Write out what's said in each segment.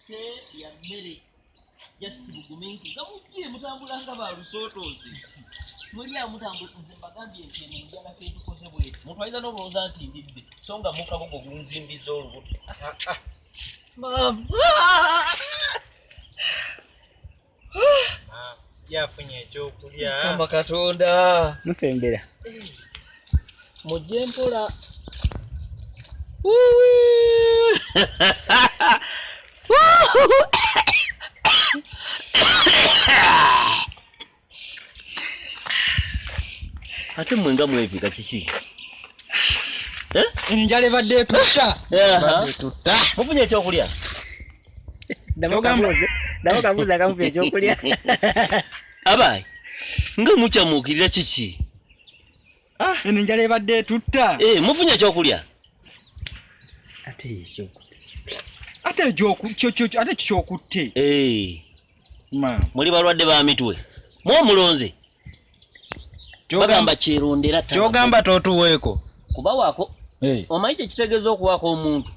Nkutte ya mmere, just bugumiikiriza, mujje mutambula nga balusootoozi muli awo mutambula. Nze mbagambye nti eno enjala ketukoze bweti, muntu ayinza n'okulowooza nti ndidde, so nga mukabugo gunzimbiza olubuto. Maama. Yafunye ekyokulya. Mukama Katonda. Musembera. Mujje mpola. Ate mwe nga mwepika kiki? Eh? Enjala ebadde etutta. Ebadde etutta. Mufunye ekyokulya? Damo kabuuze akamupa ekyokulya. Abayi, nga mukyamuukirira kiki? Ah, eno enjala ebadde etutta. Eh, mufunye ekyokulya? Ate ekyokulya. Ate ate kyokutte. Eh. Ma. Muli balwadde ba mitwe. Mwe omulonze. Bagamba kyerondera ttaka. Kyogamba totuweeko. Kubawaako. Hey. Omanyi kye kitegeeza okuwaako omuntu?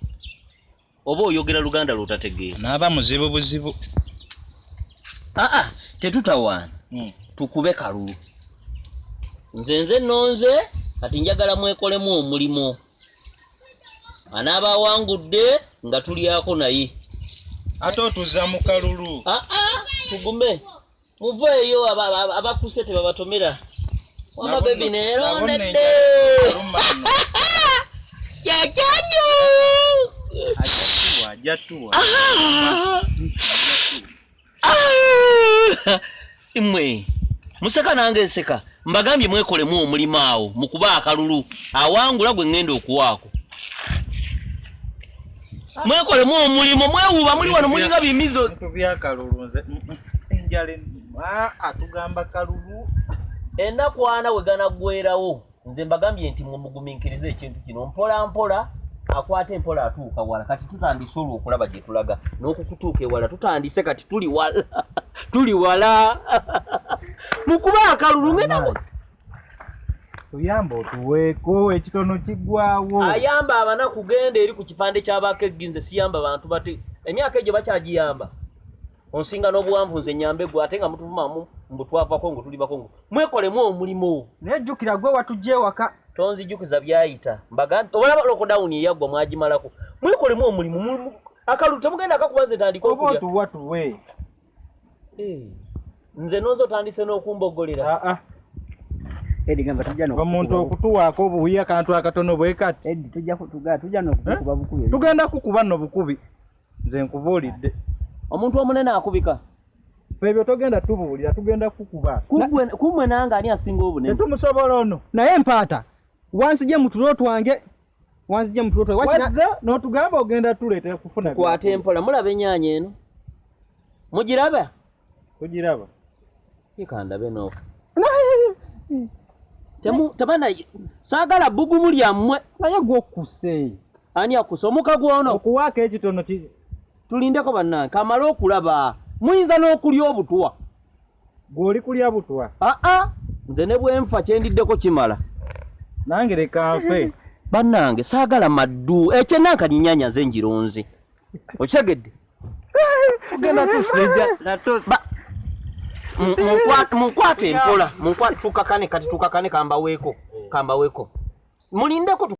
Oba oyogera Luganda lw'otategeera. Naaba muzibu buzibu. Aa, tetutawaana. Tukube kalulu. Nze nnonze, kati njagala mwekolemu omulimu. Anaaba awangudde nga tulyako naye. Ate otuza mu kalulu. Aa, tugume. Muveeyo abakuse tebabatomera. Wama bebi neerondedde. Kyakyanyu. Ajja tuwa. Mmwe museka nange nseka. Mbagambye mwekolemu omulimu awo mukuba akalulu. Awangula gwe ŋŋenda okuwaako. Mwekolemu omulimu, mwewuuba muli wano mulinga bimizo. Bintu byakalulu nze enjala atugamba kalulu. Ennaku ana we ganaggwerawo nze mbagambye nti mwe mugumiikirize ekintu kino mpola mpola, akwata empola atuuka wala. Kati tutandise olwo okulaba gye tulaga n'okukutuuka ewala tutandise, kati tuli wala, tuli wala mukuba akalulu ngenda. Tuyamba otuweeko ekitono kiggwawo. Ayamba abanaku genda eri ku kipande ky'abakeggi. Nze siyamba bantu bate emyaka egyo bakyagiyamba. Onsinga n'obuwanvu, nze nyambe gwe ate nga mutuvumamu mbu twava Kongo, tuli Bakongo. Mwekolemu omulimu. Naye jjukira gwe watujja ewaka. Tonzijukiza byayita. Mbagambye obalaba lockdown eyaggwa mwagimalako. Mwekolemu omulimu, akalulu temugenda kakuba, nze tandika oba okulya. Otuwa tuwe. Eh, nze nonze otandise n'okumbogolera. Aa. Edi gamba tujja Omuntu okutuwaako obuwi akantu akatono bwe kati. Edi tujja kutuga tujja n'okukuba bukubi. Tugenda kukuba nno bukubi, nze nkubuulidde. Omuntu omunene akubika. Ffe ebyo togenda tubuulira, tugenda kukuba. Kumwe nange ani asinga obunene? Tetumusobola ono. Naye mpaata wansije mu tulo twange, wansije mu tulo twange. Wazze n'otugamba ogenda tuleetera kufuna. Kwata empola. Mulaba ennyaanya eno, mugiraba? Tugiraba. Ikandabe no temu tabana, saagala bbugumu lyammwe. Naye gwokuse. Ani akusa omuka gwono? Okuwaako ekitono Tulindeko bannange kamale okulaba, muyinza n'okulya obutwa. Gw'oli kulya butwa. Aa, nze ne bwenfa kyendiddeko kimala. Nange leka nfe. Bannange saagala maddu, ekyenankani nnyaanya nze ngironze, okitegedde? Tugenda tusejja. Munkwate empola, munkwate, tukakane kati, tukakane, kambaweeko, kambaweeko, mulindeko.